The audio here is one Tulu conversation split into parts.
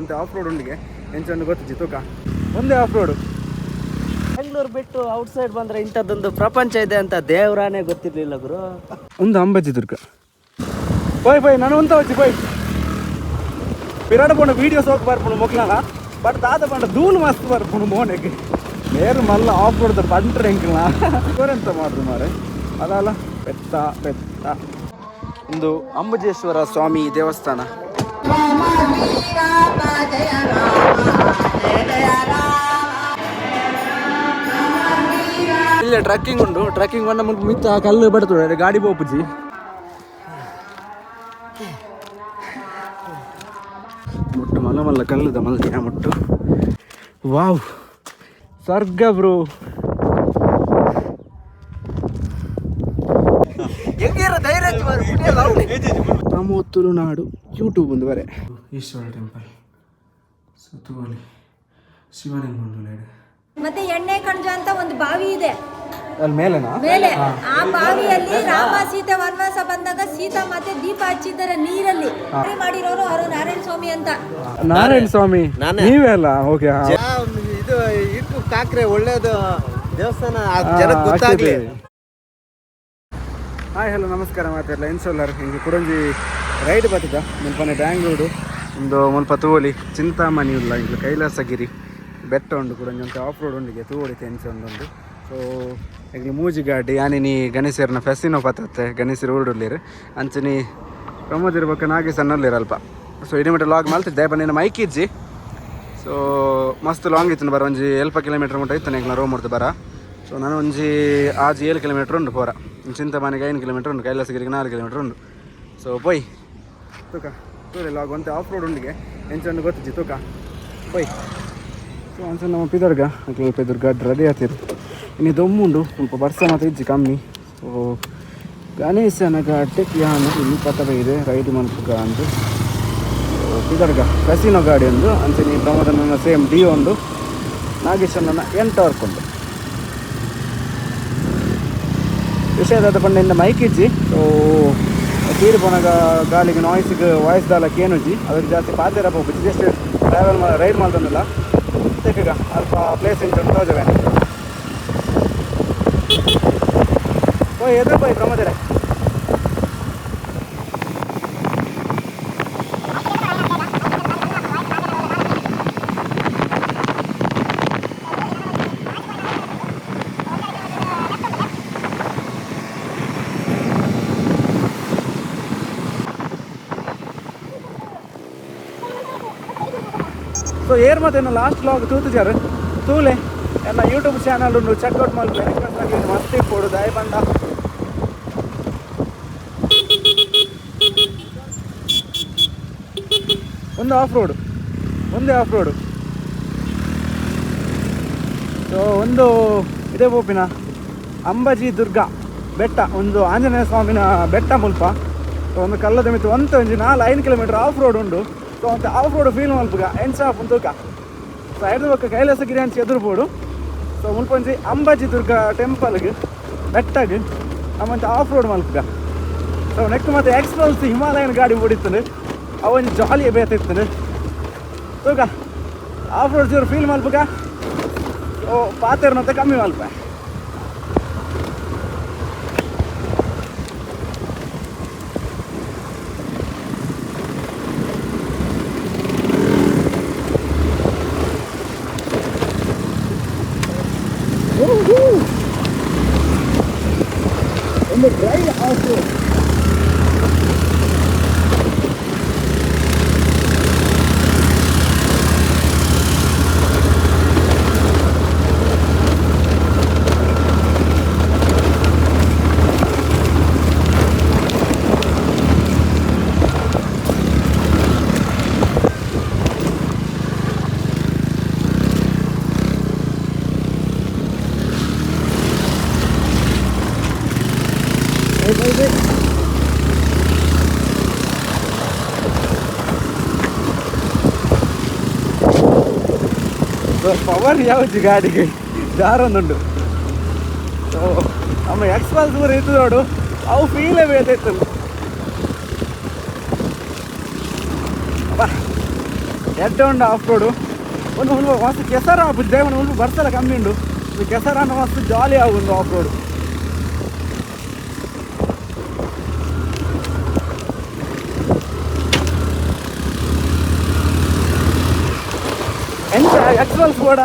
ಒಂತೆ ಆಫ್ ರೋಡ್ ಉಂಡಿಗೆ ಎಂಚ ಗೊತ್ತಿಜ್ಜಿ ತೂಕ ಒಂದೇ ಆಫ್ ರೋಡ್. ಬೆಂಗಳೂರು ಬಿಟ್ಟು ಔಟ್ ಸೈಡ್ ಬಂದ್ರೆ ಇಂಥದ್ದೊಂದು ಪ್ರಪಂಚ ಇದೆ ಅಂತ ದೇವರಾನೇ ಗೊತ್ತಿರ್ಲಿಲ್ಲ ಗುರು. ಒಂದು ಅಂಬಾಜಿ ದುರ್ಗ. ಬಾಯ್ ಬಾಯ್, ನಾನು ಉಂತ ವಚ್ಚಿ ಬಾಯ್. ಪಿರಾಡ ಪೋಣ ವೀಡಿಯೋಸ್ ಹೋಗಿ ಬರ್ಪುಣು ಮೊಕ್ಲಾನ, ಬಟ್ ದಾದ ಪಂಡ ಧೂಳು ಮಸ್ತ್ ಬರ್ಪುಣು ಮೋನೆಗೆ. ನೇರು ಮಲ್ಲ ಆಫ್ ರೋಡ್ ಬಂಟ್ರೆ ಎಂಕಲ್ನ ಎಂತ ಮಾಡ್ರು ಮಾರೆ. ಅದಲ್ಲ ಬೆತ್ತ ಬೆತ್ತ. ಒಂದು ಅಂಬುಜೇಶ್ವರ ಸ್ವಾಮಿ ದೇವಸ್ಥಾನ. ಇಲ್ಲ, ಟ್ರಕ್ಕಿಂಗ್ ಉಂಟು. ಟ್ರಕ್ಕಿಂಗ್ ಬಂದ ಮುಲ್ಪ ಮಿತ್ತ ಕಲ್ಲು ಬಡ್ತದೆ, ಗಾಡಿ ಪೋಪುಜಿ. ಮುಟ್ಟು ಮಲ್ಲ ಮಲ್ಲ ಕಲ್ಲುದ ಮಲ್ದಿನ ಮುಟ್ಟು. ವಾವ್, ಸ್ವರ್ಗ ಬ್ರೋ. ಪ್ರಮೋದ್ ತುಳುನಾಡು ಯೂಟ್ಯೂಬ್ ಒಂದು ಬರೆ. ಈಶ್ವರ ಟೆಂಪಲ್. ಸೊ ತೂವಲಿ, ಶಿವಲಿಂಗ ಉಂಟು. ಮತ್ತೆ ಎಣ್ಣೆ ಕಣಜ ಅಂತ ಒಂದು ಬಾವಿ ಇದೆ. ಅಲ್ಲಿ ಮೇಲೆನಾ? ಮೇಲೆ. ಆ ಬಾವಿಯಲ್ಲಿ ರಾಮ ಸೀತೆ ವನವಾಸ ಬಂದಾಗ ಸೀತಾ ಮತ್ತೆ ದೀಪ ಹಚ್ಚಿದ್ದಾರೆ ನೀರಲ್ಲಿ. ಸರಿ ಮಾಡಿರೋರು ಅವರು ನಾರಾಯಣ ಸ್ವಾಮಿ ಅಂತ. ನಾರಾಯಣ ಸ್ವಾಮಿ ನೀವೇ ಅಲ್ಲ? ಓಕೆ. ಇದು ಇಟ್ಟು ಕಾಕ್ರೆ ಒಳ್ಳೇದು ದೇವಸ್ಥಾನ ಜನಕ್ಕೆ ಗೊತ್ತಾಗ್ಲಿ. ಹಾಯ್, ಹಲೋ, ನಮಸ್ಕಾರ. ಮಾತಾಡಲ್ಲ ಇನ್ಸೋಲ್ಲರ್ ಹಿಂಗೆ ಕುಡಂಜಿ ರೈಡ್ ಬರ್ತದ ಮುಲ್ಪನೆ ಬ್ಯಾಂಗ್ಳೂರು. ಒಂದು ಮುಲ್ಪ ತೂವಲಿ, ಚಿಂತಾಮಣಿ ಉಲ್ಲ. ಇಂಗ್ಲು ಕೈಲಾಸಗಿರಿ ಬೆಟ್ಟ ಉಂಡು. ಕುಡಂಜಿ ಅಂತ ಆಫ್ ರೋಡ್ ಉಂಡಿಗೆ, ತೂವಲಿ ತೆನ್ಸ ಉಂಡು. ಸೊ ಎಂಗ್ಲು ಮೂಜಿ ಗಾಡಿ ಯಾನಿನಿ ಗಣೇಶರ್ನ ಫೆಸಿನೋ ಪತ್ತತ್ತೆ. ಗಣೇಶರು ಊರುಡುಳ್ಳೇರು. ಅಂಚನಿ ಪ್ರಮೋದ್ ಇರ್ಬೇಕು, ನಾಗೇಶ್ ಅನ್ನೊಲ್ಲೇರು ಅಲ್ಪ. ಸೊ ಇಡೀ ಮಟ್ಟ ಲಾಗ್ ಮಲ್ತಿದ್ದೆ ಬನ್ನಿ. ಮೈಕ್ ಇಜ್ಜಿ. ಸೊ ಮಸ್ತ್ ಲಾಂಗ್ ಇತ್ತು ಬರ. ಒಂಜಿ ಎಲ್ಪ ಕಿಲೋಮೀಟರ್ ಮುಟ್ಟ ಇತ್ತು ಎಂಕ್ಲ ರೋಮ್ ಬರ. ಸೊ ನಾನು ಒಂಜಿ ಆಜಿ 7 ಕಿಲೋಮೀಟರ್ ಉಂಟು ಪೋರ. ಚಿಂತಾಮಣಿಗೆ 5 ಕಿಲೋಮೀಟರ್ ಉಂಟು, ಕೈಲಾಸಗಿರಿಗೆ 4 ಕಿಲೋಮೀಟರ್ ಉಂಟು. ಸೊ ಪೋಯ್ ತೂಕ ತೂಲೆ ಲಾಗ್. ಒಂತೆ ಆಫ್ ರೋಡ್ ಉಂಡಿಗೆ, ಎಂಚ ಉಂಡು ಗೊತ್ತಿಜ್ಜಿ, ತೂಕ ಪೋಯ್. ಸೊ ಒಂದ್ಸಲ ನಮ್ಮ ಪಿದರ್ಗ ಅಕ್ಲು ಪಿದರ್ಗ ರೆಡಿ ಆತಿರು. ಇನ್ನು ದೊಮ್ಮುಂಡು ಸ್ವಲ್ಪ, ಬರ್ಸ ಮಾತ್ರ ಇಜ್ಜಿ, ಕಮ್ಮಿ. ಸೊ ಗಣೇಶನ ಘಾಟ್ ಯಾನು ಇಲ್ಲಿ ಪತ್ತ ಇದೆ ರೈಡ್ ಮನ್ಪುಗ ಅಂದು. ಪಿದರ್ಗ ಕಸಿನೋ ಗಾಡಿ ಒಂದು. ಅಂಚನೆ ಪ್ರಮೋದನ ಸೇಮ್ ಡಿ ಒಂದು, ನಾಗೇಶನ ಎಂಟವರ್ಕ್ ಉಂಟು. ವಿಷಯದಾದ ಪಂಡ ಇಂದ ಮೈಕ್ ಇಜ್ಜಿ. ಸೊ ತೀರು ಪೋನಾಗ ಗಾಳಿಗೆ ನಾಯ್ಸಿಗೆ ವಾಯ್ಸ್ ದಾಲಕ್ಕೆ ಏನುಜ್ಜಿ. ಅದಕ್ಕೆ ಜಾಸ್ತಿ ಪಾತೆರ ಪೋಪುಜಿ, ಜಸ್ಟ್ ಟ್ರಾವೆಲ್ ರೈಡ್ ಮಾಡ್ತಂದಿಲ್ಲ. ತೆಕ್ಕಗ ಅಲ್ಪ ಪ್ಲೇಸ್ ಇಂಚ ಉಂಟು ತೋಜವೆ. ಓ ಎದುರು ಪೋಯ್ ಪ್ರಮೋದರೇ. ಸೊ ಏರ್ ಮತ್ತೆ ಲಾಸ್ಟ್ ಲಾಗ್ ತೂತುಜಾರು ತೂಲೆ. ಎಲ್ಲ ಯೂಟ್ಯೂಬ್ ಚಾನಲ್ ಉಂಡು, ಚೆಕ್ಔಟ್ ಮಲ್ಪೆ. ರಿಕ್ವೆಸ್ಟ್ ಆಗಿ ಮಸ್ತ್ ಇಪ್ಪೊಡು ದಾಯ ಪಂಡ. ಒಂದು ಆಫ್ ರೋಡ್, ಒಂದೇ ಆಫ್ ರೋಡ್. ಸೊ ಒಂದು ಇದೇ ಪೋಪಿನ ಅಂಬಾಜಿ ದುರ್ಗ ಬೆಟ್ಟ, ಒಂದು ಆಂಜನೇಯ ಸ್ವಾಮಿನ ಬೆಟ್ಟ ಮುಲ್ಪ. ಸೊ ಒಂದು ಕಲ್ಲದ ಮಿತ್ತು ಒಂತ ಒಂಜಿ 4-5 ಕಿಲೋಮೀಟರ್ ಆಫ್ ರೋಡ್ ಉಂಡು. ಸೊ ಅಂತ ಆಫ್ ರೋಡ್ ಫೀಲ್ ಮಲ್ಪುಗ ಎಂಚ ಆಪುಂಡು ತೂಕ. ಸೊ ಐದು ಬೊಕ್ಕ ಕೈಲಾಸಗಿರಿ ಅಂಚ ಎದುರು ಬೋಡು. ಸೊ ಮುಲ್ಪ ಒಂಜಿ ಅಂಬಾಜಿ ದುರ್ಗ ಟೆಂಪಲ್ಗೆ ಬೆಟ್ಟಗ್ ನಮ್ಮಂಚ ಆಫ್ ರೋಡ್ ಮಲ್ಪುಗ. ಸೊ ನೆಕ್ಸ್ಟ್ ಮತ್ತೆ ಎಕ್ಸ್ಪಲ್ಸ್ ಹಿಮಾಲಯನ್ ಗಾಡಿ ಓಡಿತ್ತಂದು, ಅವೊಂಜಿ ಜಾಲಿ ಬೇತಿತ್ತಂದು. ತೂಕ, ಆಫ್ ರೋಡ್ ಜೋರು ಫೀಲ್ ಮಲ್ಪುಗ. ಸೊ ಪಾತೆರ್ನಂತ ಕಮ್ಮಿ ಮಲ್ಪ. ಒಂದು ಡ್ರೈ ಆಫ್ ರೋಡ್. ಪವರ್ ಯಾವ್ದು ಗಾಡಿಗೆ ಜಾರೊಂದುಂಡು. ಸೊ ನಮ್ಮ ಎಕ್ಸ್ಪಲ್ಸ್ ಪೂರ ಇತ್ತು ನೋಡು, ಅವು ಫೀಲೇ ಬೇತಿತ್ತು. ಅಬ್ಬಾ. ಎಡ್ಡೆ ಉಂಡು ಆಫ್ ರೋಡು. ಒಂದು ಮುಲ್ಪ ಮಸ್ತ್ ಕೆಸರ ಆಪುಜಿ ದೇವನ ಮುಲ್ಪ ಬರ್ಸಲ ಕಮ್ಮಿ ಉಂಡು. ಕೆಸರಾನ ಮಸ್ತ್ ಜಾಲಿ ಆಗುಂಡು ಆಫ್ ರೋಡ್. ಎಂಚ ಎಕ್ಸ್ಪಲ್ಸ್ ಬೋಡ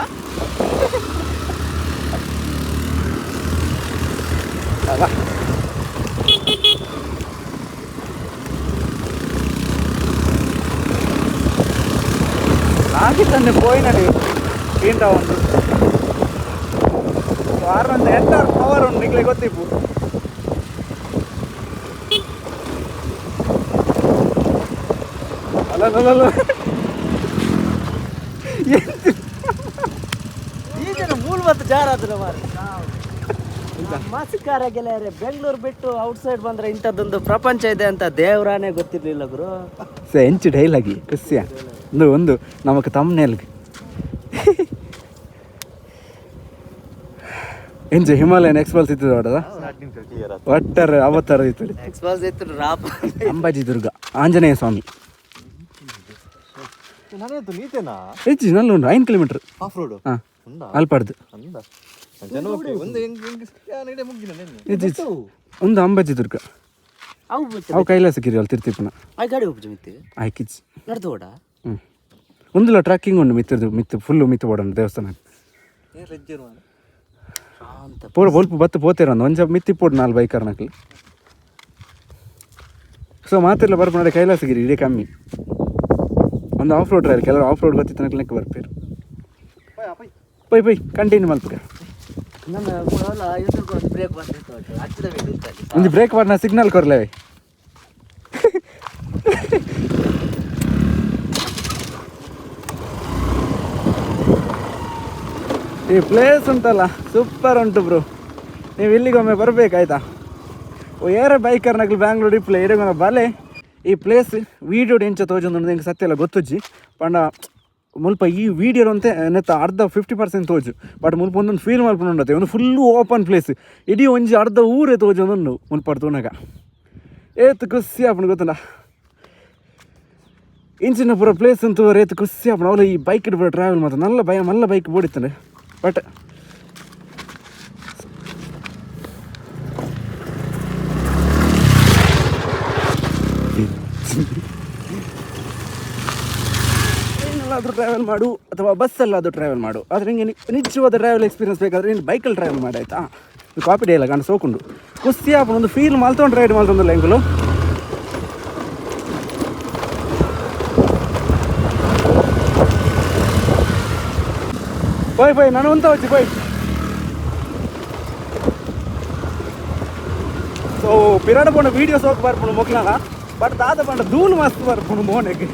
ಅಲ್ಲ. ನಾಗಿತ್ತಂದೆ ಪೋಯಿನಡಿ ಇಂಟ ಉಂಟು ವಾರ ಎಂತ ಪವರ್ ಉಂಟು ನಿಕ್ಲೆ ಗೊತ್ತಿಪ್ಪು. ಅಲ್ಲ ಅಲ್ಲ ಈಗಿನ ಮೂಲ ಮತ್ತು ಜಾರಾದ್ರೆ ಮಾರ್ರೆ. ಮಾಸಿಕಾರ ಗೆಳೆಯರೆ, ಬೆಂಗಳೂರು ಬಿಟ್ಟು ಔಟ್ ಸೈಡ್ ಬಂದ್ರೆ ಇಂಥದ್ದೊಂದು ಪ್ರಪಂಚ ಇದೆ ಅಂತ ದೇವರಾನೇ ಗೊತ್ತಿರ್ಲಿಲ್ಲ ಗುರು. ಎಂಚು ಡೈಲಾಗಿ ಖುಷಿಯ ಒಂದು ಒಂದು ನಮಕ್ ತಮ್ನೇಲ್ಗ್ ಎಂಚು ಹಿಮಾಲಯನ್ ಎಕ್ಸ್ಪಲ್ಸ್ ಇತ್ತು ದೊಡ್ಡದ ಒಟ್ಟರ್ ಅವತಾರ ಇತ್ತು. ಎಕ್ಸ್ಪಲ್ಸ್ ಇತ್ತು ರಾಪ್. ಅಂಬಾಜಿ ದುರ್ಗ ಆಂಜನೇಯ ಸ್ವಾಮಿ. ನಾನೇತು ನೀತೇನಾ? ಹೆಚ್ಚು ನಲ್ಲ ಉಂಟು 5 ಕಿಲೋಮೀಟರ್. ಆಫ್ ರೋಡ್ ಹಾಂ ಅಲ್ಪಾಡ್ದು. ಅಂದ ಜನ ಒಂದು ಹೆಂಗ್ ಹೆಂಗ್ ಇಡೇ ಮುಗ್ಗಿನ ನೆನ್ನೆ. ಹೆಚ್ಚು ಒಂದು ಅಂಬಾಜಿ ದುರ್ಗ. ಅವು ಅವು ಕೈಲಾಸಗಿರಿ ಅಲ್ಲಿ ತಿರ್ತಿಪ್ಪನ. ಆ ಗಾಡಿ ಉಪ್ಪು ಮಿತ್ತು ಆಯ್ಕಿಚ್ ನಡ್ದು ಓಡ. ಹ್ಞೂ ಒಂದುಲ ಟ್ರೆಕ್ಕಿಂಗ್ ಉಂಡು ಮಿತ್ತಿರ್ದು ಮಿತ್ತು ಫುಲ್ಲು ಮಿತ್ತು ಓಡೋಣ ದೇವಸ್ಥಾನ. ಶಾಂತ ಪೂರ ಬೊಲ್ಪು ಬತ್ತು ಪೋತೇರ ಒಂದು ಒಂಜ ಮಿತ್ತಿ ಪೋಡು ನಾಲ್ ಬೈಕರ್ ನಕಲಿ. ಸೊ ಮಾತಿರ್ಲ ಬರ್ಪು ನೋಡಿ ಕೈಲಾಸಗಿರಿ ಇಡೀ ಕಮ್ಮಿ ಒಂದು ಆಫ್ ರೋಡ್ ರೈಲ್ ಕೆಲವರು ಆಫ್ ರೋಡ್ ಗೊತ್ತಿತ್ತು ನಕ್ಲೆ ಬರ್ಪೇರು. ಪೈ ಪೈ ಕಂಟಿನ್ಯೂ ಮಲ್ಪುಗ. ನನ್ನ ಒಂದು ಬ್ರೇಕ್ ಬಂದಿತ್ತು ಹಚ್ಚಿದ ಬೇಕು. ಒಂದು ಬ್ರೇಕ್ ಮಾಡಿ ಸಿಗ್ನಲ್ ಕೊರ್ಲೇವೆ. ಈ ಪ್ಲೇಸ್ ಉಂಟಲ್ಲ ಸೂಪರ್ ಉಂಟು ಬ್ರೋ. ನೀವು ಇಲ್ಲಿಗೊಮ್ಮೆ ಬರಬೇಕಾಯ್ತಾ? ಏರ ಬೈಕರ್ ನಗಲು ಬ್ಯಾಂಗ್ಳೂರ್ ಇಪ್ಲೆ ಇಡಗೊಮ್ಮೆ ಬಲೆ. ಈ ಪ್ಲೇಸ್ ವೀಡಿಯೋ ಎಂಚ ತೋಜೊಂದು ಎಂಕ್ ಸತ್ಯ ಎಲ್ಲ ಗೊತ್ತುಜ್ಜಿ. ಪಂಡ ಮುಲ್ಪ ಈ ವೀಡಿಯೋ ಅಂತೆ ನೆತ್ತ ಅರ್ಧ 50% ತೋಜು. ಬಟ್ ಮುಲ್ಪ ಒಂದೊಂದು ಫೀಲ್ ಮಲ್ಪುಂಡತೆ ಒಂದು ಫುಲ್ಲು ಓಪನ್ ಪ್ಲೇಸ್ ಇಡೀ ಒಂಜಿ ಅರ್ಧ ಊರೇ ತೋಜೊಂದುಂಡು ಮುಲ್ಪ ತೂನಗ. ಏತ್ ಖುಷಿ ಆಪುಂಡು ಗೊತ್ತುಂಡ ಇಂಚಿನ ಪೂರ ಪ್ಲೇಸ್ ಅಂತೂ ರೇತ್ ಖುಷಿ ಆಪುಂಡು. ಅವಳು ಈ ಬೈಕ್ ಪೂರ ಟ್ರಾವೆಲ್ ಮಾತ್ರ ನಲ್ಲ ಭಯ ಮಲ್ಲ ಬೈಕ್ ಬೋಡಿತ್ತಂಡೆ. ಬಟ್ ಟ್ರೈನಲ್ಲಾದರೂ ಟ್ರಾವೆಲ್ ಮಾಡು ಅಥವಾ ಬಸ್ಸಲ್ಲಾದರೂ ಟ್ರಾವೆಲ್ ಮಾಡು, ಆದರೆ ನಿಂಗೆ ನಿಜವಾದ ಟ್ರಾವೆಲ್ ಎಕ್ಸ್ಪೀರಿಯನ್ಸ್ ಬೇಕಾದರೆ ನೀನು ಬೈಕಲ್ಲಿ ಟ್ರಾವೆಲ್ ಮಾಡಿ ಆಯಿತಾ. ಇದು ಕಾಪಿ ಡೇ ಇಲ್ಲ ಕಾಣ ಸೋಕುಂಡು ಖುಷಿ ಆಪುಂಡು ಒಂದು ಫೀಲ್ ಮಲ್ತೊಂಡು ರೈಡ್ ಮಲ್ತೊಂದಿಲ್ಲ ಎಂಕುಲು. ಪೋಯ್ ಪೋಯ್ ನಾನು ಉಂತ ವಚ್ಚಿ ಪೋಯ್. ಸೊ ಪಿರಾಡ ಪೋಣ ವೀಡಿಯೋ ಸೋಕ್ ಬರ್ಪುಂಡು ಮೊಕ್ಲನ. ಬಟ್ ದಾದ ಪಂಡ ಧೂಳು ಮಸ್ತ್ ಬರ್ಪುಂಡು ಮೋನೆಗ್.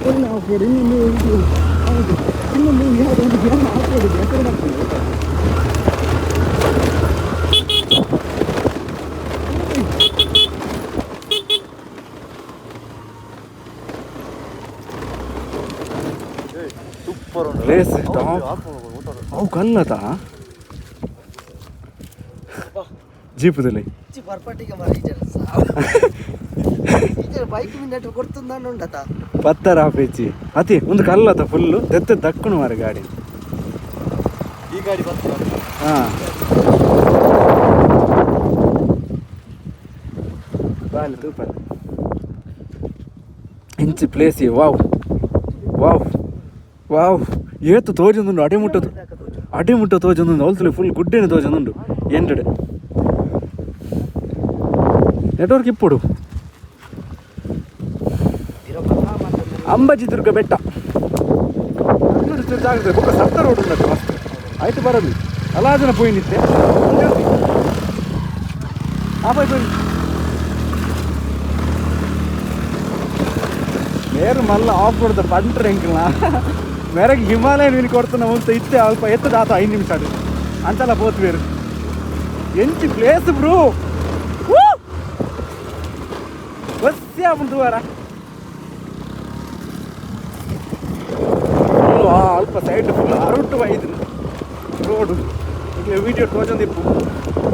ಒಳ್ಳೆ ಆಫ್ ರೋಡ್ ಇನ್ನೊಂದು ಇದು ಹೌದು, ಇನ್ನೊಂದು ಯಾವುದೋ ಒಂದು ಏನೋ ಆಫ್ ರೋಡ್ ಇದೆ, ಹೆಸರು ಬರ್ತದೆ. ಸೂಪರ್ ಉಂಟು. Place top. ಅವು ಕಲ್ಲತ ಜೀಪದಲ್ಲಿ ಪರ್ಪಟಿಗೆ ಮರ ಬೈಕ್ ಮಿನ್ನಟ್ ಕೊಡ್ತಂದ ಉಂಡತ ಪತ್ತರ ಆಪೇಚಿ ಅತಿ ಒಂದು ಕಲ್ಲತ ಫುಲ್ಲು ದೆತ್ತ ದಕ್ಕುನು ಮಾರ ಗಾಡಿ. ಈ ಗಾಡಿ ಬರ್ತದೆ. ಹಾಂ, ಬಾಲಿ ತೂಪಲ್ ಇಂಚಿ place. Wow wow wow, ಏತು ತೋಜೊಂದುಂಡು. ಅಡೆ ಮುಟ್ಟ ಅಡೆ ಮುಟ್ಟ ತೋಜೊಂದುಂಡು. ಅವಲ್ತಲೆ ಫುಲ್ ಗುಡ್ಡೆನ ತೋಜೊಂದುಂಡು. ಎಂಟಡೆ ನೆಟ್ವರ್ಕ್ ಇಪ್ಪುಡು. ಅಂಬಾಜಿ ದುರ್ಗ ಬೆಟ್ಟ ಜಾಗ್ರತೆ ಬೊಕ್ಕ ಸತ್ತ ರೋಡ್ ಉಂಟು ಮಸ್ತ್ ಆಯ್ತು ಬರಲಿ ಅಲಾ ಜನ ಪೋಯಿನಿತ್ತೆ. ಆ ಪೋಯ್ ಪೋಯ್ ಮೇರು ಮಲ್ಲ ಆಫ್ ರೋಡ್ ಬಂಟ್ರೆ ಎಂಕಲ್ನ ಮೇರೆಗೆ ಹಿಮಾಲಯನ್ ವಿನ್ ಕೊಡ್ತಾನ ಮುಂತ ಇತ್ತೆ ಅಲ್ಪ ಎತ್ತದಾತ 5 ನಿಮಿಷ ಅದು ಅಂಚಲ ಪೋತ್ ಬೇರು. ಎಂಚಿ ಪ್ಲೇಸ್ ಬ್ರೂ ಬಸ್ಸೇ ಆಪುಂಡು ವಾರ. ಅಲ್ಪ ಸೈಡ್ ಫುಲ್ ಅರುಟು ಐದು ರೋಡು. ಈಗ ವೀಡಿಯೋ ತೋಜೊಂದು ಇಪ್ಪು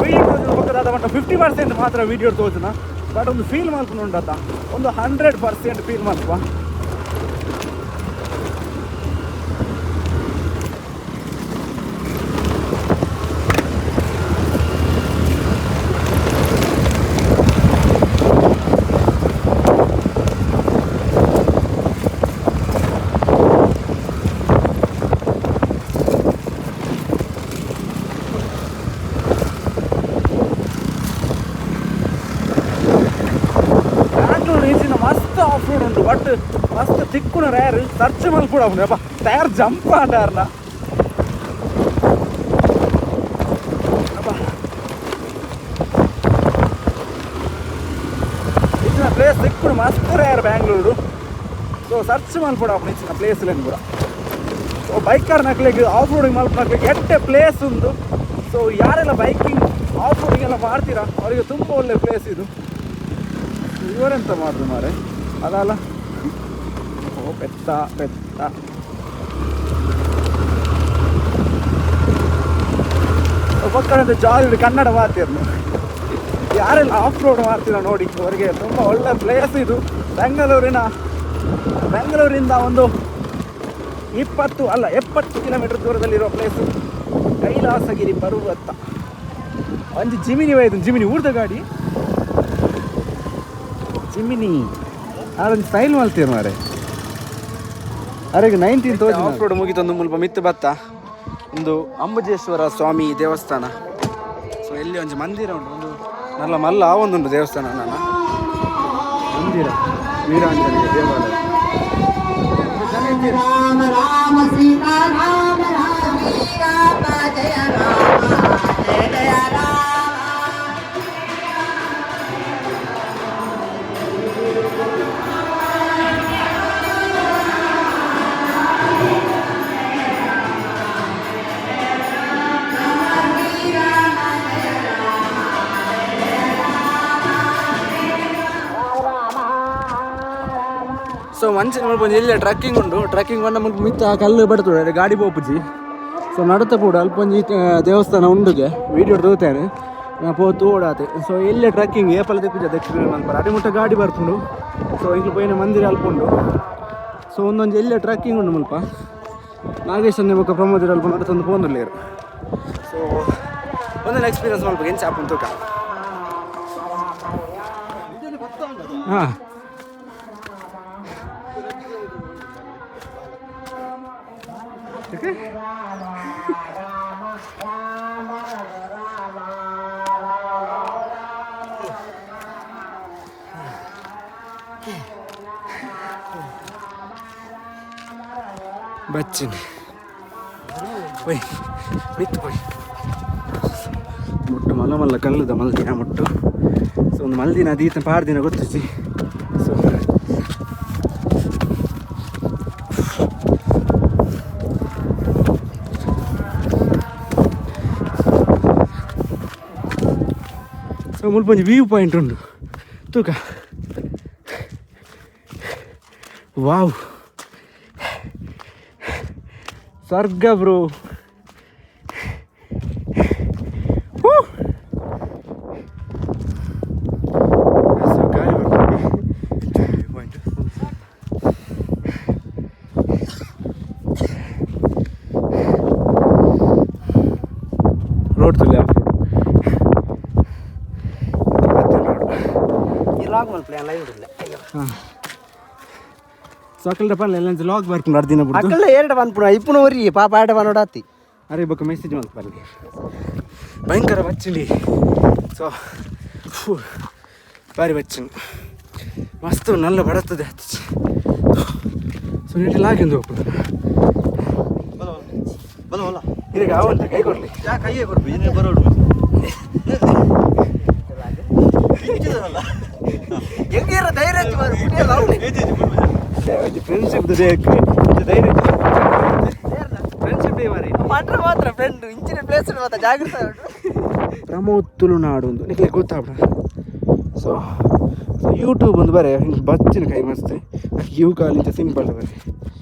ವೀಡಿಯೋ ತೋಜನ ಪಕ್ಕದ ಮಟ್ಟ 50% ಮಾತ್ರ ವೀಡಿಯೋ ತೋಜನ. ಬಟ್ ಒಂದು ಫೀಲ್ ಮಲ್ಪುಂಡು ಉಂಡತ ಒಂದು 100% ಫೀಲ್ ಮಲ್ಪ. ಬ್ಯಾಂಗ್ಳೂರ್ ಇಂಚಿನ ಮಸ್ತ್ ಆಫ್ ರೋಡ್ ಉಂಟು, ಬಟ್ ಮಸ್ತ್ ತಿಕ್ಕುನ ರೇರ್. ಸರ್ಚ್ ಮಲ್ಪುಡ ಅಪ್ಪ ಟೈರ್ ಜಂಪ್ ಆ ಟೈರ್ನ. ಇಂಚಿನ ಪ್ಲೇಸ್ ತಿಕ್ಕುಡು ಮಸ್ತ್ rare Bangalore. So search ಮಲ್ಪುಡ ಅಪ್ಪ ಇಂಚಿನ ಪ್ಲೇಸ್ ಪೂರ. ಸೊ ಬೈಕರ್ ನಕ್ಲಿಗೆ ಆಫ್ ರೋಡಿಂಗ್ ಮಲ್ಪು ಎಟ್ಟೆ ಪ್ಲೇಸ್ ಉಂಟು. ಸೊ ಯಾರೆಲ್ಲ biking off roading ಎಲ್ಲ ಮಾಡ್ತೀರಾ ಅವರಿಗೆ ತುಂಬ ಒಳ್ಳೆ ಪ್ಲೇಸ್ ಇದು. ಇವರೆಂತ ಮಾಡುದು ಮಾರೆ ಅಲ್ಲ ಅಲ್ಲ. ಓ ಪೆತ್ತ ಪೆತ್ತ ಪಕ್ಕದ ಜಾಲಿ ಕನ್ನಡ ಮಾತಿರ್ನು. ಯಾರೆಲ್ಲ ಆಫ್ ರೋಡ್ ಮಾಡ್ತೀರಾ ನೋಡಿ, ಅವರಿಗೆ ತುಂಬ ಒಳ್ಳೆ ಪ್ಲೇಸ್ ಇದು. ಬೆಂಗಳೂರಿಂದ ಒಂದು 20 ಅಲ್ಲ 70 ಕಿಲೋಮೀಟರ್ ದೂರದಲ್ಲಿರುವ ಪ್ಲೇಸು ಕೈಲಾಸಗಿರಿ ಪರ್ವತ. ಒಂಜಿ ಜಿಮಿನಿ ಒಯ್ದು ಜಿಮಿನಿ ಊರ್ದ ಗಾಡಿ ಜಿಮಿನಿ ಆರೊಂದು ಸ್ಟೈಲ್ ಮಲ್ತೀರ ಮಾರೆ. ಅರೆಗೆ 19 ತೋಜಿ ಆಫ್ ರೋಡ್ ಮುಗಿತೊಂದು ಮುಲ್ಪ ಮಿತ್ತು ಬತ್ತ ಒಂದು ಅಂಬುಜೇಶ್ವರ ಸ್ವಾಮಿ ದೇವಸ್ಥಾನ. ಸೊ ಎಲ್ಲಿ ಒಂಜಿ ಮಂದಿರ ಉಂಟು, ಒಂದು ನಲ್ಲ ಮಲ್ಲ ಆ ಒಂದುಂಟು ದೇವಸ್ಥಾನ. ನನ್ನ ಮಂದಿರ ವೀರಾಂಜನೇಯ ದೇವಾಲಯ. ರಾಮ ರಾಮ ಸೀತಾ ರಾಮ ರಾಮ ರಾಮ ಜಯ ರಾಮ ಜಯ ಜಯ ರಾಮ. ಸೊ ಮಂಚಿನ ಮುಲ್ಪ ಒಂಜಿ ಎಲ್ಲಿ ಟ್ರೆಕ್ಕಿಂಗ್ ಉಂಟು. ಟ್ರೆಕ್ಕಿಂಗ್ ಬಂದ ಮುಲ್ಪ ಮಿತ್ತ ಆ ಕಲ್ಲು ಬರ್ತದೆ ಗಾಡಿ ಪೋಪುಜಿ. ಸೊ ನಡುತ್ತ ಕೂಡ ಅಲ್ಪ ಒಂಜಿ ದೇವಸ್ಥಾನ ಉಂಡುಗೆ ವೀಡಿಯೋ ತೋತೇನೆ ನಾ ಪೋ ತೋಡಾತೆ. ಸೊ ಎಲ್ಲೇ ಟ್ರೆಕ್ಕಿಂಗ್ ಏಪಲ ದಿಕ್ಕುಜ ಎಕ್ಸ್ಪೀರಿಯನ್ಸ್ ಮಲ್ಪರ ಅಡಿ ಮುಟ್ಟ ಗಾಡಿ ಬರ್ಪುಂಡು. ಸೊ ಇಂಕ್ಲು ಪೋಯಿನ ಮಂದಿರ ಅಲ್ಪ ಉಂಡು. ಸೊ ಒಂದೊಂದು ಎಲ್ಲೇ ಟ್ರೆಕ್ಕಿಂಗ್ ಉಂಡು ಮುಲ್ಪ ನಾಗೇಶ್ ಬೊಕ್ಕ ಪ್ರಮೋದರ್ ಅಲ್ಪ ನಡುತ್ತೊಂದು ಪೋಂದುಲ್ಲೇರು. ಸೊ ಒಂದೊಂದು ಎಕ್ಸ್ಪೀರಿಯನ್ಸ್ ಮಲ್ಪ ಎಂಚ ಆಪುಂಡು ತೂಕ. ಹಾಂ ಬಚ್ಚಿನಿ ಪೋಯ್ ಮಿತ್ತು ಪೋಯ್ ಮುಟ್ಟು ಮಲ್ಲ ಮಲ್ಲ ಕಲ್ಲುದ ಮಲ್ದಿನ ಮುಟ್ಟು. ಸೊ ಒಂದು ಮಲ್ದಿನ ದೀತ ಪಾಡ್ದಿನ ಗೊತ್ತಿಸಿ. ಸೊ ಸೊ ಮುಲ್ಪ ಒಂಜಿ ವ್ಯೂ ಪಾಯಿಂಟ್ ಉಂಡು ತೂಕ. ವಾವ್, ಸ್ವರ್ಗ ಬ್ರೋ. ಸೊ ಗಾಳಿ ಬರ್ತದೆ. ಪಾಯಿಂಟ್. ರೋಡ್ ತುಲ್ಲೆ ಆಫ್ ರೋಡ್ ಮತ್ತೆ ರೋಡ್. ಈ ಲಾಗ್ ಮಲ್ಪಲೆ ಲೈವ್ ಇಲ್ಲ. ಹಾಂ, ಸಕಲ್ದ ಪಲ್ಲೆ ಎಲ್ಲ ಲಾಗ್ ಬರ್ಕೊಂಡು ಅರ್ದಿನ ಬಿಡ್ದು. ಅಕ್ಕಲ್ಲ ಎರಡು ಬಂದ್ಪುಣ ಇಪ್ಪುನ ಒರಿ ಪಾಪ ಆಟ ಬಂದೋಡಾತಿ. ಅರೆ, ಬೊಕ್ಕ ಮೆಸೇಜ್ ಮಲ್ಪಲ್ಲಿ. ಭಯಂಕರ ಬಚ್ಚಿಂಡಿ. ಸೊ ಬಾರಿ ಬಚ್ಚಿನ, ಮಸ್ತ್ ನಲ್ಲ ಬಡತ್ತದೆ ಹತ್ತಿಚ್ಚಿ. ಸೊ ನೀಟಲ್ಲಿ ಹಾಗೆ ಹೋಗ್ಬೋದು. ಬಲ. ಈಗ ಅವಂತ ಕೈ ಕೊಡ್ಲಿ. ಯಾ ಕೈಯೇ ಕೊಡ್ಬಿ ಏನೇ ಬರೋಡು. ಹೆಂಗಿರೋ ಧೈರ್ಯ. ಫ್ರೆಂಡ್ಶಿಪ್ ಧೈರ್ಯ, ಫ್ರೆಂಡ್ಶಿಪ್ ಡೇ ಮಾರಿ. ಮಾತ್ರ ಮಾತ್ರ ಫ್ರೆಂಡ್ ಇಂಚಿನ ಪ್ಲೇಸ್ ಮಾತ್ರ ಜಾಗ್ರತೆ. ಪ್ರಮೋದ್ ತುಳುನಾಡು ಒಂದು ನಿಕ್ಲೆ ಗೊತ್ತಾಗ್ಬಿಡ. ಸೊ ಸೊ ಯೂಟ್ಯೂಬ್ ಒಂದು ಬರೆ ಹಿಂಗೆ ಬಚ್ಚಿನ ಕೈ ಮಸ್ತ್ ಇವು ಕಾಲಿಂತ ಸಿಂಪಲ್ ಬರೆ.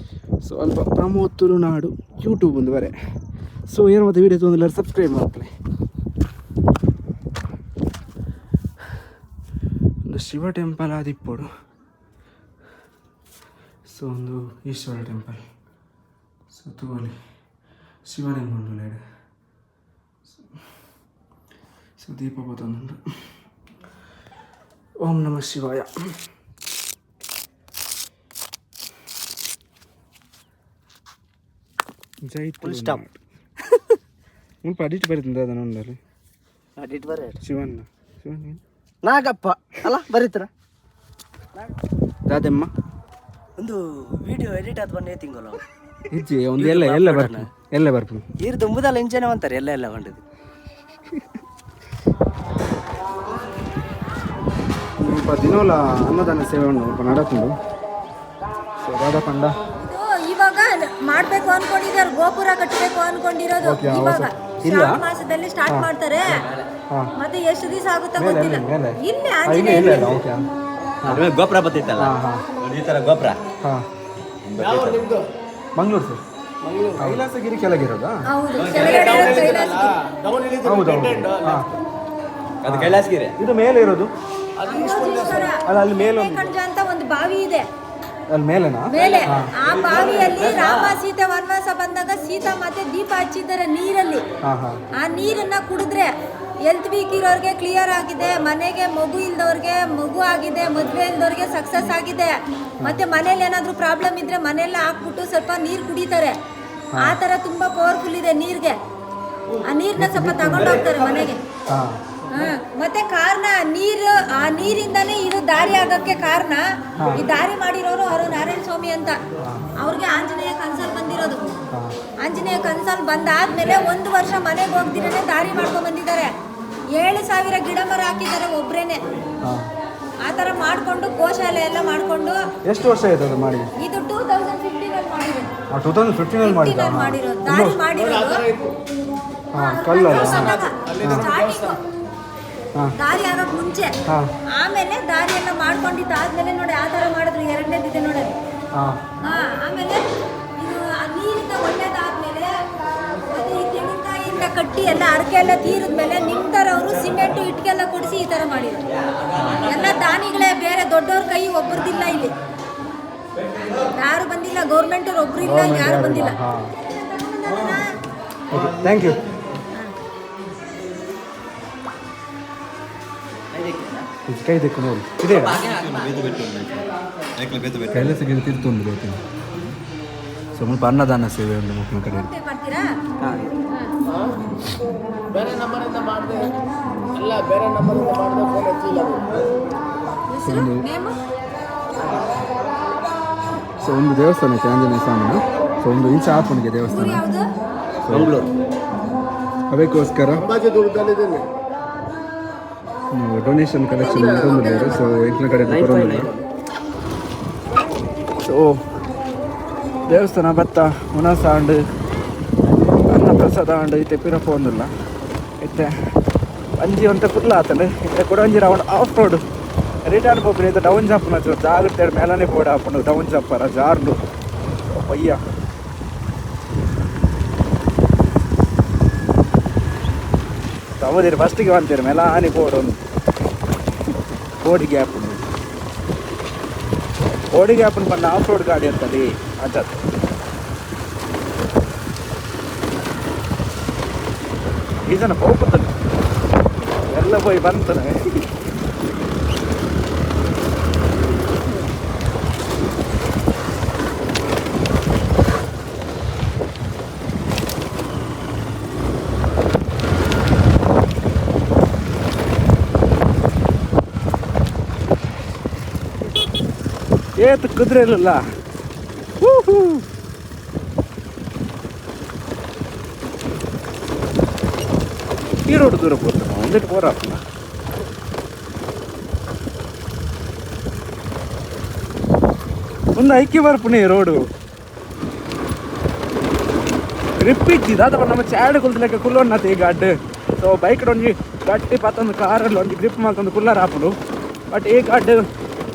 ಸೊ ಅಲ್ಪ ಪ್ರಮೋದ್ ತುಳುನಾಡು ಯೂಟ್ಯೂಬ್ ಒಂದು ಬರೆ. ಸೊ ಏನು ಮತ್ತೆ ವೀಡಿಯೋ ತೊಂದರೆ ಸಬ್ಸ್ಕ್ರೈಬ್ ಮಾಡ್ಕೊಳ್ಳಿ. ಒಂದು ಶಿವ ಟೆಂಪಲ್ ಆದಿಪ್ಪೊಡು. ಸೊ ಒಂದು ಈಶ್ವರ ಟೆಂಪಲ್. ಸೊ ತೂವಲಿ ಶಿವಲಿಂಗ ಉಂಡು. ಸೊ ದೀಪ ಪತ್ತೊಂದುಂಡು. ಓಂ ನಮಃ ಶಿವಾಯ. ಜೈ. Full stop. ಮುಲ್ಪ ಅಡಿಟ್ ಬರೀತದ ಅದನ್ನ ಉಂಡಲ್ಲಿ. ಅಡಿಟ್ ಬರ. ಶಿವಣ್ಣ, ಶಿವಣ್ಣ. ನಾಗಪ್ಪ ಅಲ್ಲ ಬರೀತರ. ದಾದೆಮ್ಮ. ಒಂದು ವಿಡಿಯೋ ಎಡಿಟ್ ಆದ ಬಂದೇ ತಿಂಗಳು. ಇಜ್ಜಿ, ಒಂದು ಎಲ್ಲ ಎಲ್ಲ ಬರ್ಪು, ಎಲ್ಲ ಬರ್ಪು. ಈರ್ ದುಂಬುದಲ್ಲ ಇಂಚನೆ ಅಂತಾರೆ ಎಲ್ಲ ಎಲ್ಲ ಬಂಡದು. ಮುಲ್ಪ ದಿನೋಲ ಅನ್ನದಾನ ಸೇವೆ ಉಂಡು ಮುಲ್ಪ ನಡಪುಂಡು. ಸೊ ದಾದಾ ಪಂಡ. ಇದು ಇವಾಗ ಮಾಡ್ಬೇಕು ಅನ್ಕೊಂಡಿದ್ದಾರೆ, ಗೋಪುರ ಕಟ್ಟಬೇಕು ಅನ್ಕೊಂಡಿರೋದು. Okay, ಇವಾಗ ಇಲ್ಲ? ಶ್ರಾವಣ ಮಾಸದಲ್ಲಿ ಸ್ಟಾರ್ಟ್ ಮಾಡ್ತಾರೆ. ಮತ್ತೆ ಎಷ್ಟು ದಿವಸ ಆಗುತ್ತೋ ಮೇಲೆ, ಗೊತ್ತಿಲ್ಲ. ಮೇಲೆ? ಇಲ್ಲೇ. ಇಲ್ಲ ಇಲ್ಲ ಇಲ್ಲ, ಓಕೆ. ಗೋಪುರ ಬತ್ತೈತಲ್ಲ. ಹಾಂ ಹಾಂ ನೋಡಿ, ಈ ತರ ಗೋಪುರ. ಹಾಂ, ಮಂಗಳೂರು ಸರ್. ಕೈಲಾಸಗಿರಿ ಕೆಳಗಿರೋದಾ? ಹೌದು, ಕೆಳಗಡೆ ಇರೋದು ಕೈಲಾಸಗಿರಿ. ಹೌದು ಹೌದು, ಹಾಂ. ಅದು ಕೈಲಾಸಗಿರಿ. ಇದು ಮೇಲೆ ಇರೋದು? ಅಂಬೋಜೀಶ್ವರ. ಅಲ್ಲ, ಅಲ್ಲಿ ಮೇಲೆ ಒಂದು ಕಣ್ಜ ಅಂತ ಒಂದು ಬಾವಿ ಇದೆ. ಅಲ್ಲಿ ಮೇಲೆನಾ? ಮೇಲೆ. ಆ ಬಾವಿಯಲ್ಲಿ ರಾಮ ಸೀತೆ ವನವಾಸ ಬಂದಾಗ ಸೀತಾ ಮಾತೆ ದೀಪ ಹಚ್ಚಿದ್ದಾರೆ ನೀರಲ್ಲಿ. ಹಾಂ ಹಾಂ ಆ ನೀರನ್ನ ಕುಡಿದ್ರೆ ಹೆಲ್ತ್ ವೀಕ್ ಇರೋರ್ಗೆ ಕ್ಲಿಯರ್ ಆಗಿದೆ, ಮನೆಗೆ ಮಗು ಇಲ್ದವ್ರಿಗೆ ಮಗು ಆಗಿದೆ, ಮದುವೆ ಇಲ್ದವ್ರಿಗೆ ಸಕ್ಸಸ್ ಆಗಿದೆ. ಮತ್ತೆ ಮನೇಲಿ ಏನಾದ್ರೂ ಪ್ರಾಬ್ಲಮ್ ಇದ್ರೆ ಮನೆಯಲ್ಲ ಹಾಕ್ಬಿಟ್ಟು ಸ್ವಲ್ಪ ನೀರು ಕುಡಿತಾರೆ. ಆ ತರ ತುಂಬಾ ಪವರ್ಫುಲ್ ಇದೆ ನೀರ್ಗೆ. ಆ ನೀರ್ನ ಸ್ವಲ್ಪ ತಗೊಂಡು ಹೋಗ್ತಾರೆ ಮನೆಗೆ. ಮತ್ತೆ ಕಾರಣ ನೀರು, ಆ ನೀರಿಂದಾನೇ ಇದು ದಾರಿ ಆಗಕ್ಕೆ ಕಾರಣ. ಈ ದಾರಿ ಮಾಡಿರೋರು ಅವರು ನಾರಾಯಣ ಸ್ವಾಮಿ ಅಂತ. ಅವ್ರಿಗೆ ಆಂಜನೇಯ ಕನ್ಸಲ್ ಬಂದಿರೋದು. ಆಂಜನೇಯ ಕನ್ಸಲ್ ಬಂದಾದ್ಮೇಲೆ ಒಂದು ವರ್ಷ ಮನೆಗೆ ಹೋಗ್ದಿರನೆ ದಾರಿ ಮಾಡ್ಕೊಂಡ್ ಬಂದಿದ್ದಾರೆ. 7,000 ಗಿಡ ಮರ ಹಾಕಿದ್ದಾರೆ ಒಬ್ರೇನೆ. ಆ ತರ ಮಾಡ್ಕೊಂಡು ಗೋಶಾಲೆ ಎಲ್ಲ ಮಾಡ್ಕೊಂಡು. ಎಷ್ಟು ವರ್ಷ ಆಯ್ತು ಅದು ಮಾಡಿ? ಇದು 2015 ಅಲ್ಲಿ ಮಾಡಿರೋದು. 2015ರಲ್ಲಿ ಮಾಡಿದ್ದ? 15 ಅಲ್ಲಿ ಮಾಡಿರೋದು, ದಾರಿ ಮಾಡಿರೋದು. ಕಲ್ಲಲ್ಲ? ಸ್ಟಾರ್ಟಿಂಗ್ ದಾರಿ ಆಗಕ್ ಮುಂಚೆ. ಆಮೇಲೆ ದಾರಿ ಎಲ್ಲ ಮಾಡ್ಕೊಂಡಿದ್ದಾದ್ಮೇಲೆ ನೋಡಿ, ಆ ತರ ಮಾಡಿದ್ರು. ಎರಡನೇದಿದೆ ನೋಡಿ. ಆಮೇಲೆ ಇದು ಆ ನೀರಿಂದ ಒಳ್ಳೇದಾದ್ಮೇಲೆ, ಮತ್ತೆ ಈ ತೆಂಗಿನಕಾಯಿಯಿಂದ ಕಟ್ಟಿ ಎಲ್ಲ ಅರಕೆ ಎಲ್ಲ ತೀರಿದ್ಮೇಲೆ ನಿಮ್ ಥರವರು ಸಿಮೆಂಟು ಇಟ್ಕೆ ಎಲ್ಲ ಕೊಡಿಸಿ ಈ ತರ ಮಾಡಿದ್ರು. ಎಲ್ಲ ದಾನಿಗಳೇ, ಬೇರೆ ದೊಡ್ಡವ್ರ ಕೈ ಒಬ್ರದಿಲ್ಲ ಇಲ್ಲಿ. ಯಾರು ಬಂದಿಲ್ಲ, ಗೌರ್ಮೆಂಟ್ ಅವ್ರು ಒಬ್ರು ಇಲ್ಲ, ಯಾರು ಬಂದಿಲ್ಲ. Okay, thank you. ಕೈ ದಿಕ್ಕು ನೋಡಿ ಇದೆ. ಕೈಲಾಸಗಿರಿ ತಿರ್ತುಂಡು ಬೇಕು. ಸೊ ಮುಲ್ಪ ಅನ್ನದಾನ ಸೇವೆ ಉಂಟು ಮಕ್ಕಳ ಕಡೆ. ಫೋನ್ ಪೇ ಮಾಡ್ತೀರಾ? ಬೇರೆ ನಂಬರಿಂದ ಮಾಡಿದೆ ಅಲ್ಲ, ಬೇರೆ ನಂಬರಿಂದ ಮಾಡಿದೆ, ಫೋನ್ ಎತ್ತಿಲ್ಲ ಅದು. ಹೆಸರು, ನೇಮು? ಸೊ ಒಂದು ದೇವಸ್ಥಾನ ಐತೆ ಆಂಜನೇಯ ಸ್ವಾಮಿನ. ಸೊ ಒಂದು ಇಂಚ ಆಪುನಿಗೆ ದೇವಸ್ಥಾನ. ಊರು ಯಾವುದು? ಮಂಗಳೂರು. ಅದಕ್ಕೋಸ್ಕರ ಅಂಬಾಜಿ ದುರ್ಗದಲ್ಲಿದ್ದೀನಿ. ನಾವು ಡೊನೇಷನ್ ಕಲೆಕ್ಷನ್ ಮಾಡ್ಕೊಂಡಿದ್ದಾರೆ. ಸೊ ಎಂಟಿನ ಕಡೆ ಬರೋದಿಲ್ಲ. ಸೊ ದೇವಸ್ಥಾನ ಬತ್ತ ಉಣಸ ಅಂಡ್ ಅನ್ನ ಪ್ರಸಾದ ಅಂಡ್ ಇತ್ತೆ ಪಿರಪ ಒಂದಿಲ್ಲ ಇತ್ತೆ. ಒಂಜಿ ಒಂತ ಕುಡ್ಲ ಆತಂಡು ಇತ್ತೆ ಕುಡ ಒಂಜಿ round off road return ಪೋಪಿನ ಇತ್ತೆ ಡೌನ್ ಜಂಪ್ ನಚು ಜಾಗ್ರತೆ ಮೇಲನೆ ಬೋರ್ಡ್ ಆಪುಂಡು ಡೌನ್ ಜಂಪರ ಜಾರ್ಡು ಪಯ್ಯ ತಗೋದಿರಿ ಫಸ್ಟಿಗೆ ಅಂತೀರಿ ಮೇಲಾನಿ ಬೋರ್ಡ್ ಒಂದು ಕೋಡಿ ಗ್ಯಾಪ್ ಉಂಡು ಕೋಡಿ ಗ್ಯಾಪ್ ಪಂಡ ಆಫ್ ರೋಡ್ ಗಾಡಿ ಅಂತದೆ ಅಂಚ ಈ ಜನ ಪೋಪುತ್ತಲ್ಲ ಎಲ್ಲ ಪೋಯಿ ಬಂತನೆ ಏತು ಕುದುರೆ ಇಲ್ಲ. ಈ ರೋಡ್ ದೂರ ಪೋತು ಒಂದಿಟ್ಟು ಪೋರಾಪುನ ಒಂದು ಐಕ್ಯ ಬರ್ಪುಣೆ ಈ ರೋಡು ಗ್ರಿಪ್ ಇಜ್ಜಿ ದಾದ ನಮ್ಮ ಚಾಡ್ ಕುಲ್ತಲೆಕ್ಕ ಕುಲ್ಲೊನ್ನತೆ ಈ ಗಾಡ್. ಸೊ ಬೈಕ್ ಒಂಜಿ ಗಟ್ಟಿ ಪತ್ತೊಂದು ಕಾರಲ್ಲಿ ಒಂಜಿ ಗ್ರಿಪ್ ಮಲ್ತೊಂದು ಕುಲ್ಲರ್ ಆಪುಂಡು. ಬಟ್ ಈ ಗಾಡ್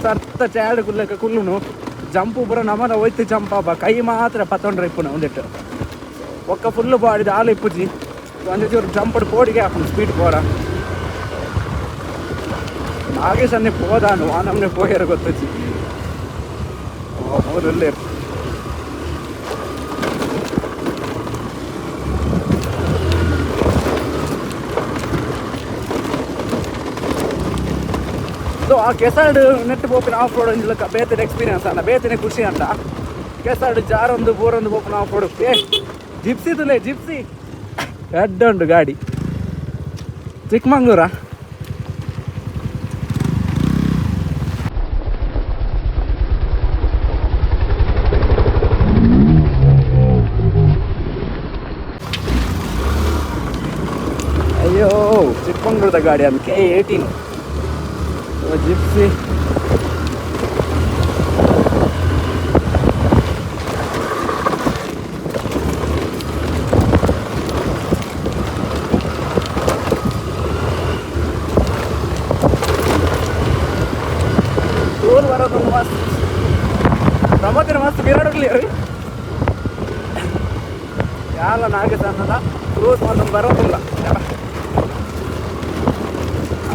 ಸರ್ತ ಚಾಡ್ ಕುಲ್ಲಕ ಕುಲ್ಲುನು ಜಂಪು ಪೂರ ನಮನ ಒಯ್ತು ಜಂಪ್ ಆಪ ಕೈ ಮಾತ್ರ ಪತ್ತೊಂಡ್ರೆ ಇಪ್ಪುನ ಒಂದಿಟ್ಟು ಒಕ್ಕ ಫುಲ್ ಬಾಡಿ ದಾಲ ಇಪ್ಪುಜಿ ಒಂಜಿ ಚೂರು ಜಂಪಡ್ ಕೋಡಿಗೆ ಹಾಪುಂಡು ಸ್ಪೀಡ್ ಪೋರ. ನಾಗೇಶ್ ಅನ್ನೆ ಪೋದಾನು ವಾನಮ್ನೆ ಪೋಯರ ಗೊತ್ತಜ್ಜಿ ಅವರಲ್ಲೇ. ಸೊ ಆ ಕೆಸರ್ಡ್ ನೆಟ್ ಪೋಪಿನ ಆಫ್ ರೋಡ್ ಒಂಜಿ ಬೇತನೆ ಎಕ್ಸ್ಪೀರಿಯನ್ಸ್ ಅಲ್ಲ, ಬೇತನೆ ಖುಷಿ ಅಂತ. ಕೆಸರ್ಡ್ ಜಾರೊಂದು ಬೋರೊಂದು ಪೋಪಿನ ಆಫ್ ರೋಡ್. ಏ ಜಿಪ್ಸಿ ತುಲೆ ಜಿಪ್ಸಿ ಎಡ್ಡ ಉಂಟು ಗಾಡಿ. ಚಿಕ್ಕಮಂಗ್ಳೂರಾ? ಅಯ್ಯೋ ಚಿಕ್ಕಮಂಗ್ಳೂರದ ಗಾಡಿ ಅದು K18 gypsy. Toll ಬರೋದು ಮಸ್ತ್ ಪ್ರಮೋದಿನ ಮಸ್ತ್ ಬಿರಾಡೋಗ್ಲಿ ರೀ ಯಾಲ ನಾಗೇಶ ಅನ್ನದ ಕ್ರೂಸ್ ಮತ್ತೊಂದು ಬರೋದಿಲ್ಲ.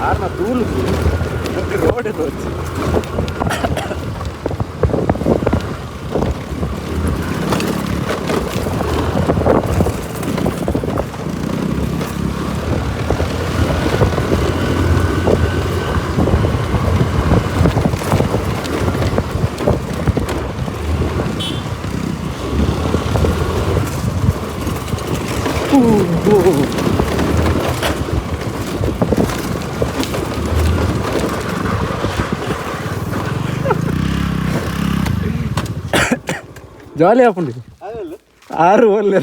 ಆರ್ನ ತೂಲು ರೋಡ್ ತೋಚಿ ಜಾಲಿ ಆಪುಂಡು ಆರು ಒಲ್ಲೆ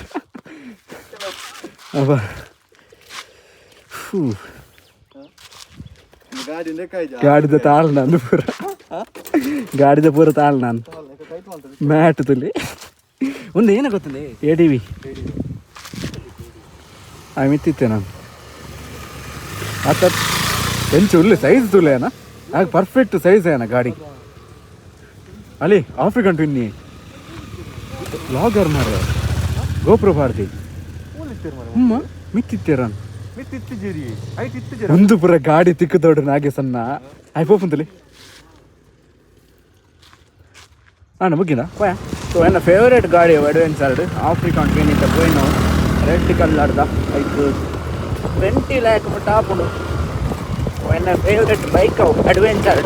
ಅಬ್ಬಾ. ಗಾಡಿದ ತಾಳ್ ನಾನು ಪೂರ, ಗಾಡಿದ ಪೂರ ತಾಳ್ ನಾನು ಮ್ಯಾಟ್ ತುಲಿ ಒಂದು ಏನ ಗೊತ್ತಿಲ್ಲ. A D V ಆ ಮಿತ್ತಿತ್ತೆ ನಾನು ಆತ ಎಂಚು ಉಲ್ಲೆ ಸೈಜ್ ತುಲೆ ಏನ ಆಗ ಪರ್ಫೆಕ್ಟ್ ಸೈಜ್ ಏನ ಗಾಡಿ. ಅಲ್ಲಿ ಆಫ್ರಿಕನ್ ಟ್ವಿನ್ನಿ ಲಾಗರ್ ಮಾರ ಗೋಪುರ ಭಾರತಿ ಹ್ಮ್ ಮಿತ್ತಿತ್ತೀರನ್ ಒಂದು ಪುರ ಗಾಡಿ ತಿಕ್ಕದೋಡು ನಾಗೆ ಸಣ್ಣ ಆಯ್ ಪೋಪುಂತಲಿ ಹಾಂ ಮುಗಿನ ಪೋಯ. ಸೊ ಎನ್ನ ಫೇವ್ರೇಟ್ ಗಾಡಿ adventure African twin ಇತ್ತ ಪೋಯಿನ ರೆಡ್ ಕಲರ್ದ ಐಕ್ 20 ಲ್ಯಾಕ್ ಮುಟ್ಟ ಆಪುಂಡು. ಎನ್ನ ಫೇವ್ರೇಟ್ ಬೈಕ್ ಅವು ಅಡ್ವೆಂಚರ್.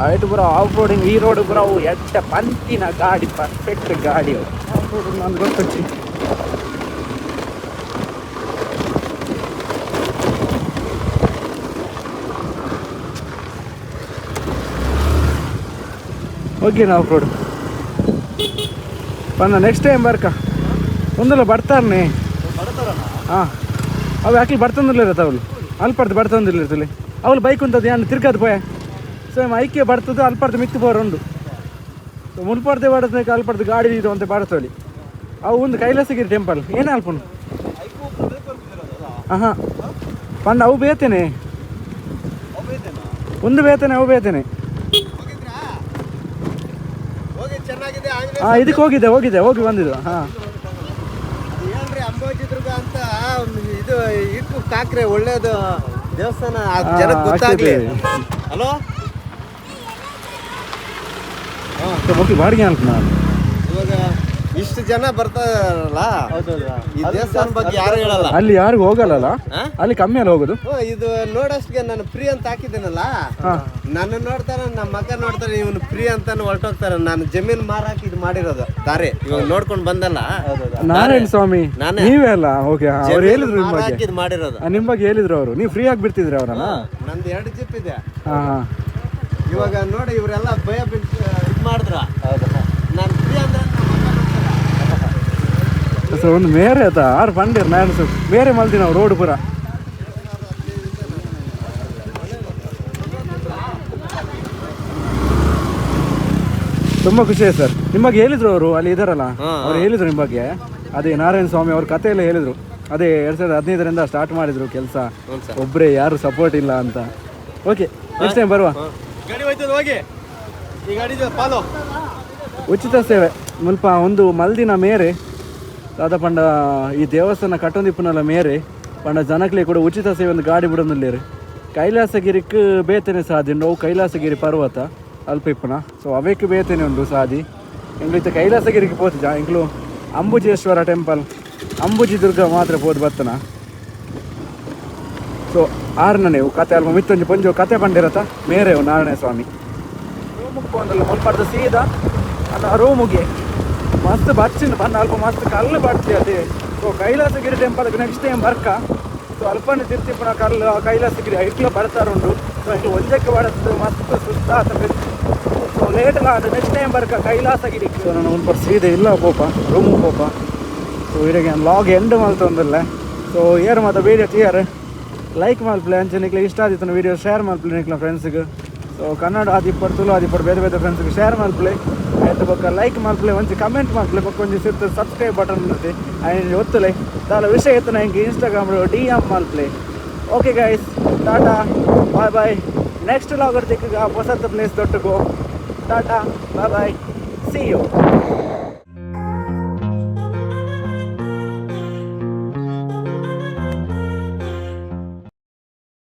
ಐಟ್ ಪೂರ ಆಫ್ ರೋಡಿಂಗ್ ಈ ರೋಡ್ ಪೂರ ಅವು ಎಟ್ಟ ಪಂತಿನ ಗಾಡಿ, ಪರ್ಫೆಕ್ಟ್ ಗಾಡಿ ಅವು. ಆಫ್ ರೋಡ್ ನಾನು ಗೊತ್ತಚ್ಚಿ ಓಕೆ ನಾ of road Ponna next time ಬರ್ಕ ಒಂದಲ್ಲ ಬರ್ತಾರನೆ. ಹಾಂ ಅವು ಯಾಕೆ ಬರ್ತಂದಿಲ್ಲ ಇರತ್ತ ಅವಳು ಅಲ್ಪರ್ದು ಬರ್ತಂದಿಲ್ಲ ಇರ್ತಲ್ಲಿ ಅವಳು ಬೈಕ್ ಉಂಟದ ಏನು ತಿರ್ಗದು ಪೋಯ. ಸೊ ಐಕ್ಯ ಬರ್ತದೆ ಅಲ್ಪರ್ದು ಮಿತ್ತು ಬೋರ್ ಉಂಡು. ಸೊ ಮುಲ್ಪರ್ದೆ ಬರ್ತದೆ ಅಲ್ಪರ್ದು ಗಾಡಿ ಇದು ಅಂತ ಬರ್ತೋಲಿ. ಅವು ಒಂದು ಕೈಲಾಸಗಿರಿ ಟೆಂಪಲ್ ಏನು ಅಲ್ಪುಂಡು. ಆಹಾ ಪಂಡ ಅವು ಬೇತೇನೆ, ಒಂದು ಬೇತೇನೆ, ಅವು ಬೇತೇನೆ. ಹೋಗಿ ಚೆನ್ನಾಗಿದೆ. ಹಾಂ, ಇದಕ್ಕೆ ಹೋಗಿದ್ದೆ, ಹೋಗಿದ್ದೆ, ಹೋಗಿ ಬಂದಿದ್ದು. ಹಾಂ. ಏನ್ರಿ ಅಂಬೋಜಿ ದುರ್ಗ ಅಂತ ಒಂದು ಇದು ಇಟ್ಟು ಕಾಕ್ರೆ, ಒಳ್ಳೇದು ದೇವಸ್ಥಾನ, ಜನಕ್ಕೆ ಗೊತ್ತಾಗ್ಲಿ. ಹಲೋ. ಓಕೆ, ಬಾಡಿಗೆ ಹಾಕು ನಾನು. ಇವಾಗ ಇಷ್ಟು ಜನ ಬರ್ತಾರಲ್ಲ, ಈ ದೇವಸ್ಥಾನ ಬಗ್ಗೆ ಯಾರು ಹೇಳಲ್ಲ. ಅಲ್ಲಿ ಯಾರಿಗೂ ಹೋಗಲ್ಲಲ್ಲ? ಹಾ? ಅಲ್ಲಿ ಕಮ್ಮಿ ಅಲ್ಲ ಹೋಗೋದು. ಹ್ಮ್, ಇದು ನೋಡೋಷ್ಟಿಗೆ ನಾನು ಫ್ರೀ ಅಂತ ಹಾಕಿದ್ದೀನಲ್ಲ. ನನ್ನ ನೋಡ್ತಾರೆ, ನಮ್ಮ ಮಗ ನೋಡ್ತಾರೆ, ಇವನು ಫ್ರೀ ಅಂತಾನು ಹೊರಟೋಗ್ತಾರೆ. ನಾನು ಜಮೀನ್ ಮಾರಾಕಿ ಇದು ಮಾಡಿರೋದು ದಾರಿ, ಇವಾಗ ನೋಡ್ಕೊಂಡು ಬಂದಲ್ಲ. ನಾರಾಯಣ ಸ್ವಾಮಿ. ನಾನೇ. ನೀವೇ ಅಲ್ಲ? ಓಕೆ, ಅವ್ರು ಜಮೀನ್ ಹೇಳಿದ್ರು ನಿಮ್ಮ ಬಗ್ಗೆ. ಮಾರಾಕಿ ಇದು ಮಾಡಿರೋದು. ನಿಮ್ಮ ಬಗ್ಗೆ ಹೇಳಿದ್ರು ಅವರು. ನೀವು ಫ್ರೀ ಆಗಿ ಬಿಡ್ತಿದ್ರಿ ಅವರನ್ನ. ನಂದು 2 ಜಿಪ್ ಇದೆ. ಹಾಂ ಹಾಂ. ಇವಾಗ ನೋಡಿ, ಇವರೆಲ್ಲ ಭಯ ಬಿಟ್ಟು ಇದು ಮಾಡಿದ್ರ. ನಾನು ಫ್ರೀ ಅಂದ್ರೆ ನಮ್ಮ ಮಗ ನೋಡ್ತಾರೆ. ಸೊ ಒಂದು ಮೇರೆ ಆತ ಆರು ಬಂದಿರ್ ನಾನು ಸೊ ಬೇರೆ ಮಲ್ದಿ ನಾವು ರೋಡ್ ಪೂರ. ತುಂಬಾ ಖುಷಿ ಆಯ್ತು ಸರ್. ನಿಮ್ಮ ಬಗ್ಗೆ ಹೇಳಿದ್ರು ಅವರು, ಅಲ್ಲಿ ಇದಾರಲ್ಲ ಅವ್ರು ಹೇಳಿದ್ರು ನಿಮ್ಮ ಬಗ್ಗೆ. ಅದೇ ನಾರಾಯಣ ಸ್ವಾಮಿ ಅವ್ರ ಕತೆ ಎಲ್ಲ ಹೇಳಿದ್ರು. ಅದೇ 2015ರಿಂದ ಸ್ಟಾರ್ಟ್ ಮಾಡಿದ್ರು ಕೆಲಸ ಒಬ್ಬರೇ, ಯಾರು ಸಪೋರ್ಟ್ ಇಲ್ಲ ಅಂತ. ಓಕೆ, ನೆಕ್ಸ್ಟ್ ಟೈಮ್ ಬರುವ. ಗಾಡಿ ಹೋಯ್ತದ, ಹೋಗಿ ಈ ಗಾಡಿ ಫಾಲೋ. ಉಚಿತ ಸೇವೆ ಮುಲ್ಪ ಒಂದು ಮಲ್ದಿನ ಮೇರೆ ದಾದ ಪಂಡ ಈ ದೇವಸ್ಥಾನ ಕಟ್ಟೊಂದಿಪ್ಪನಲ್ಲ ಮೇರೆ ಪಂಡ ಜನಕ್ಲೆ ಕೂಡ ಉಚಿತ ಸೇವೆ ಒಂದು ಗಾಡಿ ಬಿಡೊಂದುಲ್ಲೇರು. ಕೈಲಾಸಗಿರಿಕ್ ಬೇತನೆ ಸಾದಿ ಉಂಡು. ಅವು ಕೈಲಾಸಗಿರಿ ಪರ್ವತ ಅಲ್ಪ ಇಪ್ಪನ. ಸೊ ಅವೇಕ್ ಬೇತನೆ ಉಂಡು ಸಾದಿ. ಎಂಗ್ಲು ಇತ್ತೆ ಕೈಲಾಸಗಿರಿಗೆ ಪೋತಿಜ, ಎಂಕ್ಲು ಅಂಬುಜೇಶ್ವರ ಟೆಂಪಲ್, ಅಂಬುಜಿ ದುರ್ಗ ಮಾತ್ರ ಪೋದು ಬತ್ತನ. ಸೊ ಆರ್ನನೆ ಕತೆ ಅಲ್ಪ ಮಿತ್ತೊಂಜಿ ಪೊಂಜು ಕತೆ ಪಂಡಿರತ ಮೇರೆ ನಾರಾಯಣ ಸ್ವಾಮಿ. ರೂಮುಗೆ ಪೋಂದಲ್ಲ ಮುಲ್ಪಡ್ದು ಸೀದಾ ಅಲ್ಲ ರೂಮುಗೆ. ಮಸ್ತ್ ಬಚ್ಚಿನ ಬಣ್ಣ ಅಲ್ಪ ಮಸ್ತ್ ಕಲ್ಲು ಬಡ್ತಿ ಅದೇ. ಸೊ ಕೈಲಾಸಗಿರಿ ಟೆಂಪಲ್ ನೆಕ್ಸ್ಟ್ ಟೈಮ್ ಬರ್ಕ. ಸೊ ಅಲ್ಪನೆ ತಿರ್ತಿಪ್ಪನ ಕಲ್ಲು ಆ ಕೈಲಾಸಗಿರಿ ಇಟ್ಲ ಬರ್ತಾರುಂಡು. ಸೊ ಇಟ್ಟು ಒಂಜಕ್ಕೆ ಬಡತ್ತು ಮಸ್ತ್ ಸುಸ್ತಾತ. ಸೊ ಲೇಟ್ ಅದು ನೆಕ್ಸ್ಟ್ ಟೈಮ್ ಬರ್ಕ ಕೈಲಾಸಗಿರಿ. ಸೊ ನಾನು ಮುಲ್ಪ ಸೀದಾ ಇಲ್ಲ ಪೋಪ, ರೂಮುಗೆ ಪೋಪ. ಸೊ ಇಡಗೆ ಲಾಗ್ ಎಂಡ್ ಮಲ್ತೊಂದಿಲ್ಲ. ಸೊ ಏರ್ ಮಾತ ವೀಡಿಯೋ ತೀಯರ್ ಲೈಕ್ ಮಲ್ಪಲೆ, ಅಂಚೆ ನಿಕ್ಲೆ ಇಷ್ಟ ಆದಿತ್ತು ವೀಡಿಯೋ ಶೇರ್ ಮಲ್ಪಲೆ ನಿಕ್ಲ ಫ್ರೆಂಡ್ಸ್ಗೆ. ಸೊ ಕನ್ನಡ ಆದಿಪ್ಪಡು, ತುಳು ಆದಿಪ್ಪಡು, ಬೇರೆ ಬೇರೆ ಫ್ರೆಂಡ್ಸ್ಗೆ ಶೇರ್ ಮಲ್ಪಲೆ. ಆಯ್ತು, ಬೊಕ್ಕ ಲೈಕ್ ಮಲ್ಪಲೆ, ಒಂಜಿ ಕಮೆಂಟ್ ಮಲ್ಪಲೆ, ಬೊಕ್ಕ ಒಂಜಿ ಸಿರ್ತ ಸಬ್ಸ್ಕ್ರೈಬ್ ಬಟನ್ ಇರುತ್ತೆ ಆ್ಯಂಡ್ ಒತ್ತುಲೆ. ದಾಲ ವಿಷಯ ಇತ್ತು ಹಿಂಗೆ ಇನ್ಸ್ಟಾಗ್ರಾಮ್ ಡಿಎಮ್ ಮಲ್ಪಲೆ. Okay guys, tata, bye bye. Next vlogger ತಿಕ್ಕ ಹೊಸತ ಪ್ಲೇಸ್ ದೊಡ್ಡಗೋ. Tata, bye bye, see you.